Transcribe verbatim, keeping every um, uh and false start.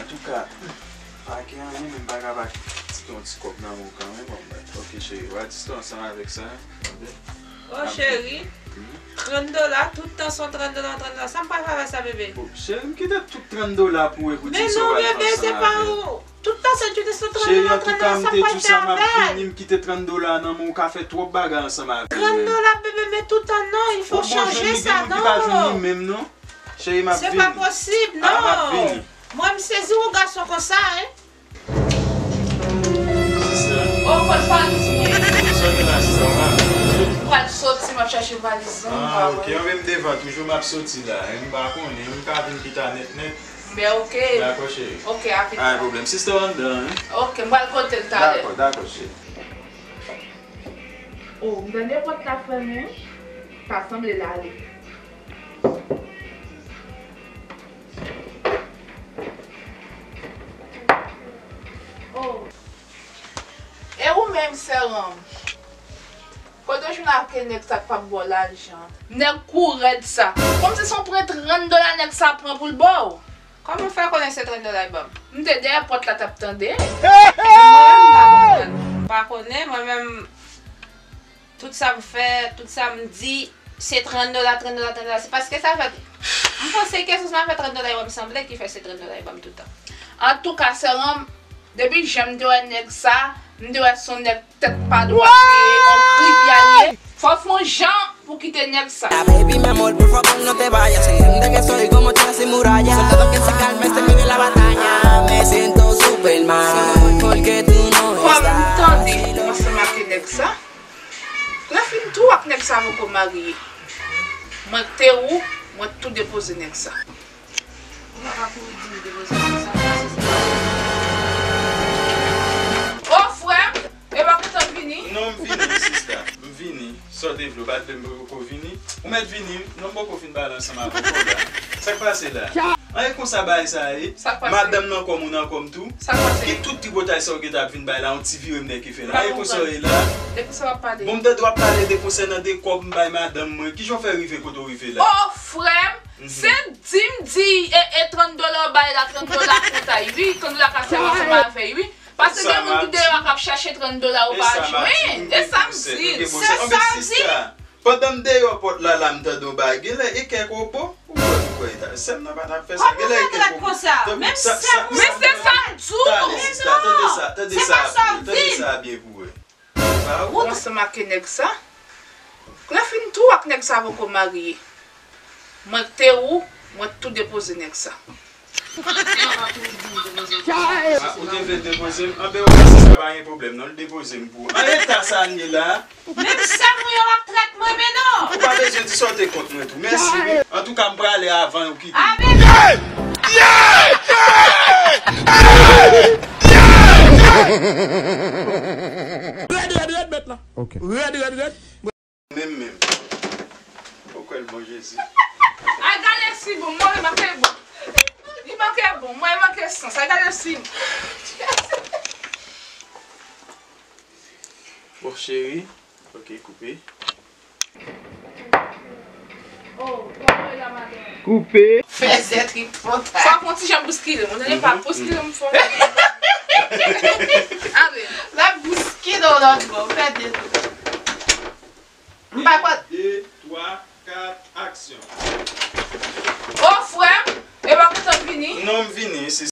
Antouka, pa gen anyen, men m pa ka pa kite yon ti kòb nan men w kanmenm, anmwey. Ok, cheri, w a distans ansanm avèk sa, tande? Oh, cheri, trant dola, tout tan se yon trant dola, yon trant dola. Sa m pral fè avèk sa, bebe? Oh, cheri, m kite tout trant dola pou ou e pou ti sè w al fè ansanm avè l. Men non, bebe, se pa ou. Tout tan se tout tan se yon trant dola, yon trant dola, sa m pral fè avè l? Cheri, antouka, m te di w sa, m ap vini, m kite trant dola nan men w, ou ka fè twòp bagay ansanm avè l. Trant dola, bebe, men tout tan non, il faut changer ça, non. Ou bon, jwenn li, gen moun ki pa jwenn li menm, non. Cheri, m ap vini. Se pa posib, non. Ah, m ap vini. Mwen, m sezi yon gason konsa, hein. Sista. Oh, kot valiz mwen? Sòti la, sista, w pa vle. M pral soti, m ap chache valiz mwen, m pa wè. Ah, ok. Anben m devan toujou, m ap soti la. M pa konnen, m ka vin pita nèt nèt. Ben, ok. Dakò, cheri. Ok, a pita. Pa gen pwoblèm. Sista, w anndan, hein? Ok, m pral kote l talè. Dakò, dakò, cheri. Oh, m tande pòt la fèmen. Ta sanble l ale. Oh. E ou menm, sè Ranm? Kote w jwenn ak nèg sa k p ap ba w lajan? Nèg kou rèd sa. Kòmsi se yon pran trant dola nèg sa pran pou l ba w. Kòman w fè konnen se trant dola l ban m? M te dèyè pòt la t ap tande. Mwen menm m pa konprann. M pa konnen, mwen menm. Tout sa m fè, tout sa m di, se trant dola, trant dola, trant dola. Se paske sa fè, m panse kesyon sa fè trant dola yo ban m sanble ki fè se trant dola yo ban m tout tan. Antouka, sè Ranm, depi jan m te wè nèg sa, m te wè se yon nèg tèt pa dwat li ye, yon kripya li ye. Fò w fè yon jan pou w kite nèg sa. Baby, mi amor, por favor, no te vayas. Siente que soy como otra sin muralla. Solo que se calme este miedo en la batalla. Me siento súper mal, porque tú no estás. Kòm m tande, m ansanm ak nèg sa. Lè fin tou ak nèg sa poko marye. Mwen te ou, mwen tou depoze nèg sa. Ou pa ka kouri di m depoze nèg sa, pase sa. O frè m, e pa kontan vini? Non, m vini, sista. M vini. Sa w te vle, ou pa t vle m poko vini? Ou mèt vini, non, m poko fin pale ansanm avè w la. Sa k pase la? An, e konsa bagay sa ye? Sa k pase? Madanm nan kò m, ou nan kò m tou. Sa k pase? Ki tout tripotay sa w gentan ap vin bay la, yon ti vire m nèk e fè la. An, e konsa w ye la? De ki sa w ap pale? Bon, m tande w ap pale de konsènan de kòb m bay madanm mwen. Kijan w fè rive kote w rive la? O, frè m, se di m di, e, e trant dola w bay la, trant dola kont a y, wi, trant dola ka sèvi ansanm avè y, wi. Paske gen moun ki deyò a k ap chache trant dola yo pa jwenn. E sa m di. Se sa m di. Pandan m deyò pòt la, la m tande yon bagay. Genlè e kèk obo. Ou kwè, ou kwè, sè m nan pa t ap fè sa. Genlè e kèk obo. Menm sè m. Men se sa m di w. Tande, sista, tande sa, tande sa, tande sa byen pou wè. Ou ansanm ak nèg sa. Lè fin tou ak nèg sa poko marye. Mwen te ou, mwen tou depoze nèg sa. Ah, ou te vle depoze m? Anben, ou wè, sista, pa gen pwoblèm, non, l depoze m pou ou. An eta sa n ye la. Menm sè m ou ye w ap trèt mwen, men non. Ou pa bezwen di sa w te kont mwen tou. Mèsi, wi. Antouka, m prale avan ou kite m. Amen. Rèd, rèd, rèd, mèt la. Ok. Rèd, rèd, rèd. Menm, menm. Ou kwè l bon, Jezi? Ay, gade si bon, mwen, li manke bon. Li manke bon, mwen, li manke sans. Ay, gade si. Bon, cheri. Ok, koupe. Koupe. Fèzè tripotay. Fò w fè yon ti jan bouskile m, ou tande pa? Bouskile m fò. Ale. L ap bouskile w lòt bò, fè de tou. M pa kwè. De, twa, kat, aksyon. O, frè m, e pa kontan vini? Non, m vini, si.